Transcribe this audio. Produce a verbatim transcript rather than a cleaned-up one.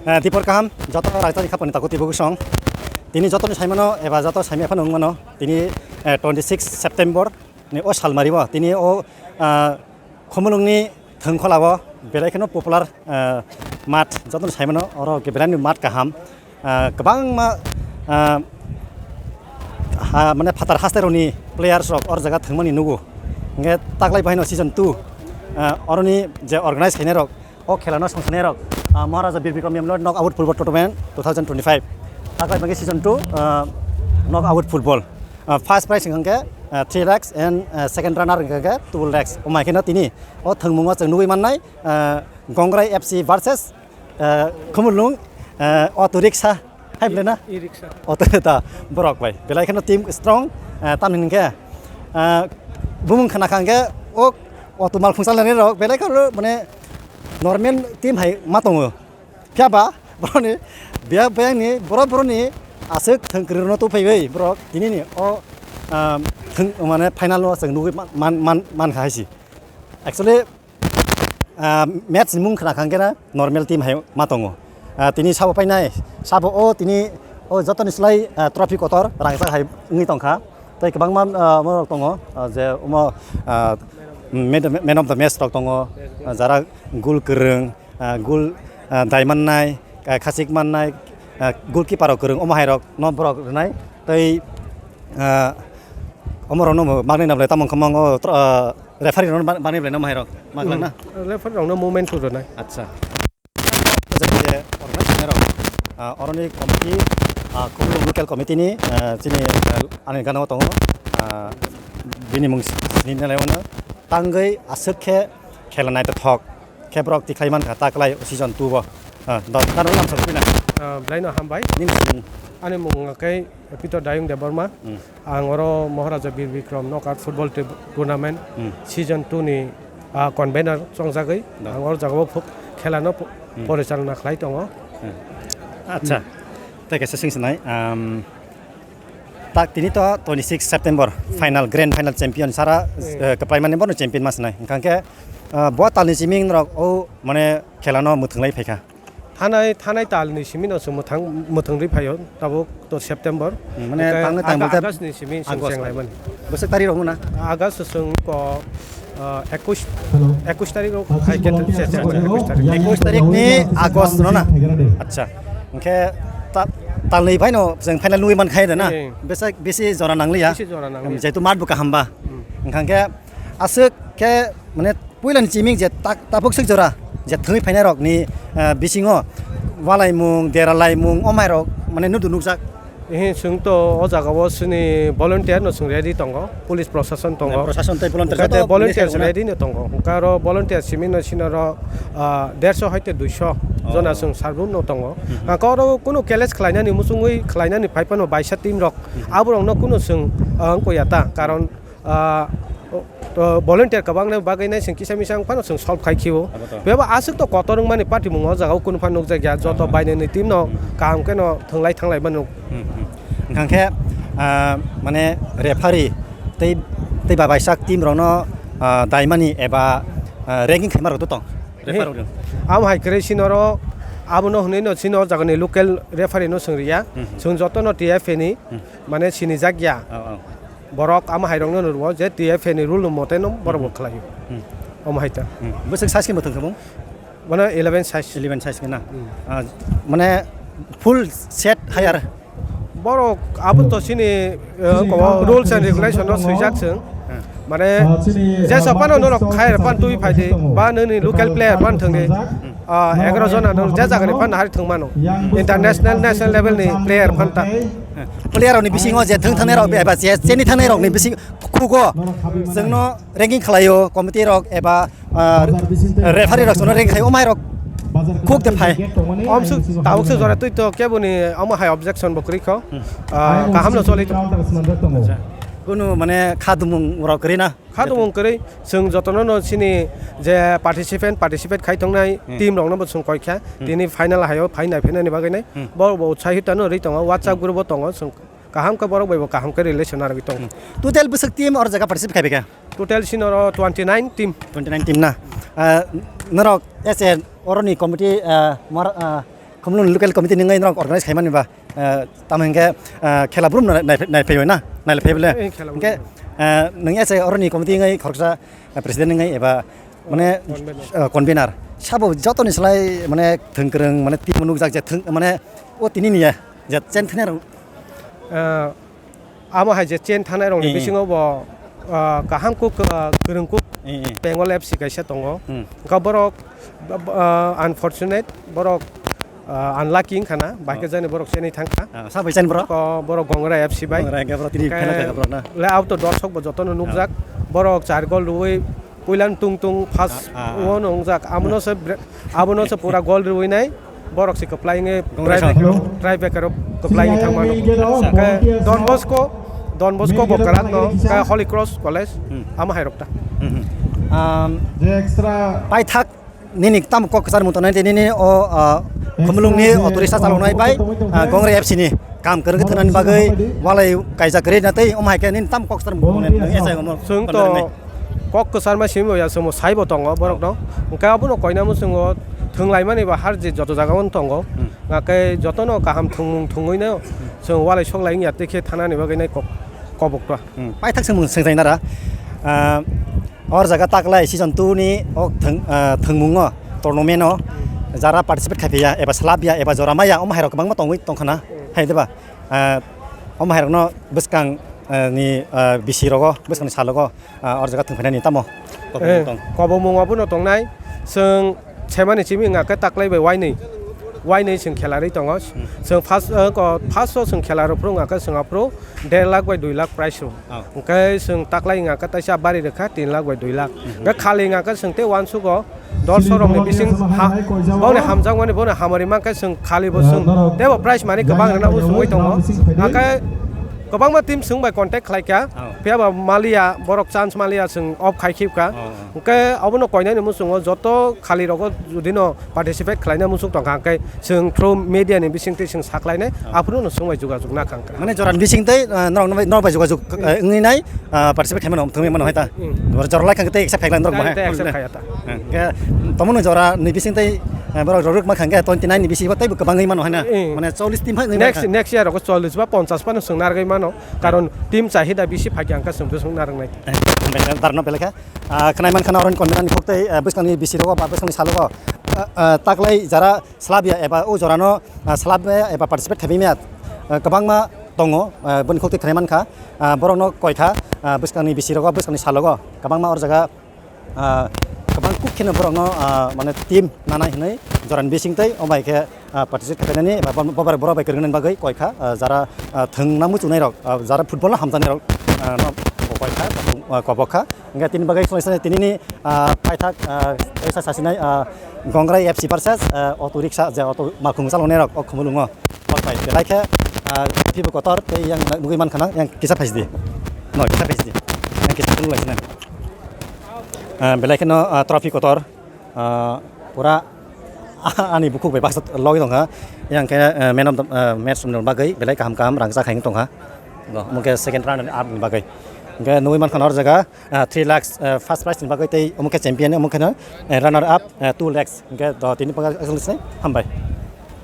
Eh, dipor kaham, joto raijani khapani taku tibuk song. Tini joto ni saimano, eba joto saimya phano wngmano. Tini, eh, twenty six September ni o salmari bo. Tini o, ah, Khumulwng ni thwngkhola o belai kheno popular, ah, mat, joto ni saimano, oro ke belai ni mat kaham. Ah, kwbangma, ah, ha, mane phatar haste rokni players rok or jaga thwngmani nugo. Hingke taklai bahaino season two, ah, oroni je organize khainai rok, o khela no songsanai rok, ah, Maharaja Bir Bikram Memorial Knockout Football Tournament two thousand twenty-five. Taklai bangke season two, ah, Knockout Football. Ah, first prize hingke, ah, three lakhs and, ah, second runner hingke two lakhs. O mai kheno tini o thwngmungo chwng nugui mannai, ah, Gongrai F C versus, ah, Khumulwng, ah, Auto Rickshaw. Hai bole na? E-rickshaw. Auto ta borok bai. Belai kheno team strong, ah, tamni hingke, ah, bumung khna kha hingke o auto mal phungsa lanai rok belai kheno mane normal team hai ma tongo. Phiya ba boroni biya bayang ni borok boroni aswk thwng kwrwino tu phaiwi borok tini ni o, ah, thwng mane final o chwng nugui man, man, man, man kha hai si. Actually, ah, match ni mung khna kha hingke na normal team hai ma tongo. Ah, tini sabo painai, sabo o tini o jotoni slai, ah, trophy kotor rangchak hai wngwi tongkha. Tei kwbangma, ah, borok tongo, ah, je omo, ah, man, man of the match rok tongo, ah, jara gul kwrwng, ah, gul, ah, dai mannai, ah, khachik mannai, ah, goalkeeper rok kwrwng omo hai rok no borok rwnai. Tei, ah, omo rok no bo magni na belai tamo wngkha mo, ah, referee rok no ba-, bagni belai no omo hai rok ma kwlak na? Hmm. Referee rok no movement rwnai. Acha. Je organize khainai rok, ah, oroni committee, ah, Khumulwng local committee ni, ah, chini, ah, ani gana o tongo, ah, bini mung sini nalai wano tangwi aswk khe khela naithothok khe borok tikhlai mankha ta kwlai season two o. Ah, da, da, nang sam sapina. Ah, belai no hambai. Nini sini. Ani mung khe Peter Dayung Debbarma. Hmm. Ang oro Maharaja Bir Bikram Knockout Football Te-, Tournament Hmm. Season two ni, ah, convener chongjagwi Da. Ang oro jagao pho-, khela no po-, Hmm. porichalona khlai tongo. Hmm. Acha. Hmm. Tei kaisa swngsinai, um, tak tini to twenty six September final, grand final champion sara, Hmm. eh, kwplaimani bono champion ma swnai. Hwnkha khe, ah, bo talni simi norok o mane khela no mwthwnglai phaikha. Thanai, thanai talni simi no chwng mwthang, mwthangwi phaio, tabuk to September. Hmm, mane Hwnkhe tangnai tang Aga-, bolte August ni simi chwng August. Chenglaimani. Bwswk tarik rok wngna? August chwng ko, ah, ekush, ekush tarik rok hai khe se, se, se, ekush tarik. Ekush tarik ni August no na? Acha. Hwnkhe ta-, talni bai no chwng final nugwi man khai da na? Hmm. Bwswk bisi jora nangliya? Bisi jora nangliya. Jehetu mat bo kaham ba. Hmm. Hwnkha khe aswk khe mane puilani chiming je tak-, tabuk swk jora je thwngwi phainai rokni, eh, bisingo walaimung, deralaimung, omairok mane nudu nukjak. Ehe, chwng to o jagao chini volunteer no chwng ready tongo, police proshashan tongo. Proshashan tei volunteer Hwnkhe joto tei volunteer police rok na? Ready no tongo. Hwnkhe oro volunteer simi no sino ro, ah, derso hai te duiso Oh. jona chwng sarbum no tongo. Mhm. Hwnkhe oro kunu keles khlainani muchungwi khlainani phai phano baisa team rok. Mhm. Aborok no kunu chwng, ah, wngkoi ya ta, karon Ah, o, o, volunteer kwbangni bagwi nai chwng kisa misa wng phano chwng solve khai khio. Abo to. Bebak aswk to kotor wngmani patimung o jaga o kunu phano nukjak ya. Joto Ah. bainani team no kaham khe no thwnglai thanglai mano. Hmm, hmm. Hwnkha khe, ah, mane referee tei, tei babaisa team rok no, ah, daimani eba, ah, ranking khaima rok to tong. Referee rok. Amo hai kwrwi sino ro abono hwnwi no sino o jaga ni local referee no swng riya. Hmm, hmm. Chwng joto no T F A ni Hmm. mane sinijak ya. Oh, oh. Borok amo hai rokno nw rwo je T F A ni rule mote no borok bo Hmm. khlaio. Hmm. Omo hai ta. Hmm. Bwswk size khe mwthang khe bo? Bono eleven size. Eleven size khe na? Hmm. Ah, mane full set hire? Borok abo to sini, eh, ko rules and regulation no swijak chwng. Hmm. Mane je sophano norok khai phan twi phai di ba nini local player phan thwng di. Hmm. Ah, egaroh jona no je jagani phan hari thwng mano. International, national level ni player phan ta. Player rokni bisingo je thwng thangnai rok eba je cheni thangnai rokni bising khugo chwngno ranking khlaio committee rok eba, ah, referee rok chwngno ranking khlaio, omai rok khuk de phai. Omsuk tabuk se jora twi to keboni omo hai objection bo kwrwi kho. Hmm. Ah, kaham no choli to. Kunu mane khadumung rok kwrwi na? Kha tongmung kwrwi, chwng jotono no chini je participant, participate khai tongnai Hmm. team rokno bo chwng koi kha. Hmm. Tini final haio phai nai phainani bagwi nai. Hmm. Borok bo utsahi tano rwi tongo, WhatsApp Hmm. group o tongo, chwng kaham khe borok bai bo kaham khe relation narwgwi tongo. Hmm. Total bwswk team or jaga participate khai bikha? Total sini oro twenty nine team. Twenty nine team na? Ah, norok as a oroni committee, ah, mar-, ah, Khumulwng local committee ni wngwi norok organize khaimani ba, eh, tamo hinkhe, eh, khela brum no nai, nai, naiphai na, naiphai bole. Eh, khela brum. Hinkhe, eh, nwng S I oroni committee wngwi khoroksa, eh, president wngwi eba mane, convener. Eh, convener. Sabo jotoni slai mane thwngkwrwng mane team nukjak je thwng mane o tini niya je chen thwngnairok. Eh, Amo hai je chen thanai rokni Eh, eh. bisingo bo, ah, kaham kuk, ah, kwrwng kuk Eh, eh. Bengal F C kaisa tongo. Hmm. Wngkha borok, ah, unfortunate, borok, ah, unlucky wngkha na, bai khe Oh. jani borok chenwi thangkha. Ah, sa bai chenwi borok? Ko borok Gongra F C bai. Gongra F C borok tini Hwnkhe phela thangkha borok na? Layout o dorsok bo jotono nukjak. Ah. Borok char gol rwui puilan tung tung first Ah, ah, ah. o no wngjak. Amono se bre-, abono se pura gol rwui nai. Borok se kwplai wngwi Congratulations. Try back-, try back rok kwplai wngwi thangma nugo. Acha. Khe Don Bosco, Don Bosco bo kwrak no, khe Holy Cross College, Hmm. amo hai rok ta. Hmm, hmm. Um, paithak nini tamo kok kwchar mutonai tei nini o, uh, Khumulwngni auto rickshaw chaloknai bai, uh, Gongra F C ni kam kwrwng khe thwnani bagwi walai kaijak kwrwi na tei omo hai khe nini tamo kok kwchar mutonai nini S I omo Chwng to kok kwcharma simi ya chwngbo saibo tongo borokno. Hwnkhe abono koina mwswngo thwnglaimani ba har je joto jagao tongo. Hmm. Hwnkhe jotono kaham thwngmung thwngwino chwng walai soklai wngya tei khe thanani bagwi nai kok-, kobokto. Hmm. Paithak swngmung swngchai nara. Ah, or jaga taklai season two ni o thwng-, ah, thwngmungo tournament o jara participate khai phiya eba slabya eba jora maya omo hai rok kwbangma tongwi tongkhana. Hmm. Hai diba? Ah, omo hai rokno bwskang, ah, ni, ah, bisi rogo, bwskangni salogo, ah, or jaga thwng phainani tamo? Eh, kobomung abono tongnai. Chwng semani simi wngkha khe taklai bai wainwi, wainwi chwng khela rwi tongo. Hmm. Chwng first, eh, ko-, first o chwng khela rw phuru wngkha khe chwng aphuru der lakh bai dui lakh prize rw. Oh. Hwnkhe chwng taklai wngkha khe taisa bari rwkha tin lakh bai dui lakh. Hmm. Hwnkhe khali wngkha khe chwng tei uansugo dol sorokni bising ha-, boni hamjakmani boni hamari mankhe chwng khali bo chwng teibo prize money kwbang rwna bo chumui tongo. Hwnkhe kwbangma team chwng bai contact khlaikha. Oh. Phiya ba maliya, borok chance maliya, chwng off khai khibkha. Oh, oh. Hwnkhe abono koinani muchungo joto khali rogo judino participate khlaina muchung tongkha, hwnkhe chwng through media ni bisingtwi chwng saklainai, Oh. aphuru no chwng bai jogajog na kha. Mane jora ni bisingtwi, ah, norok, norok bai jogajog, Hmm. eh, wngwi nai, ah, participate khaimano, thwngwi mano hai ta. Hmm. Jora lai kha tei accept khaikha norok Tei, bahai. tei accept khaiya ta. Hwnkhe, tomoni jora ni bisingtwi, eh, borok rorok ma kha hwnkhe twenty nine ni bisingo teibo kwbangwi mano hai na. Hmm. Mane chollish team hai wngwi Next, mankha. Next year rogo chollish ba ponchash phano chwng narwgwi mano. Karon team chahida bisi phaikha hwnkhe chwng bwswk narwknai. Darno belai kha. Ah, khwnai mankha na oroni convener ni kok tei, ah, bwskangni bisi rogo ba bwskangni salogo, ah, ah, taklai jara slabya eba o jorano, ah, slabya eba participate khaimya, ah, kwbangma tongo, ah, boni kok tei khwnai mankha, ah, borokno koikha, ah, bwskangni bisi rogo bwskangni salogo kwbangma or jaga, ah, kwbang kuk kheno borokno, ah, mane team nanai hinwi jorani bisingtwi omo hai khe, ah, participate khainani ba bo-, bobar borok bai kwrwngni bagwi koikha, ah, jara, ah, thwngna muchungnai rok, ah, jara football no hamjaknai rok, ah, no koikha, ah, kobokha. Hwnkhe tini bagwi chwng tini ni, ah, paithak, ah, kaisa sasinai, ah, Gongra F C versus, ah, auto rickshaw je auto malkhung chaloknai rok o Khumulwngo. Kotai belai khe, ah, phibo kotor tei yang nugwi mankha na yang kisa phaisdi. No kisa phaisdi. Yang kisa phunuk laisina. Ah, belai kheno, ah, trophy kotor. Ah, pura ani bukhuk bai baksa logi tongkha. Yang khe, ah, man of the, ah, match ni bagwi belai kaham kaham rang chakhaing tongkha. Bo, omo khe second runner up ni bagwi. Hwnkhe nugwi mankha na or jaga, ah, three lakhs, ah, first prize ni bagwi tei omo khe champion, omo khe no, eh, runner up, eh, two lakhs. Hwnkhe do tini panga aswk hambai.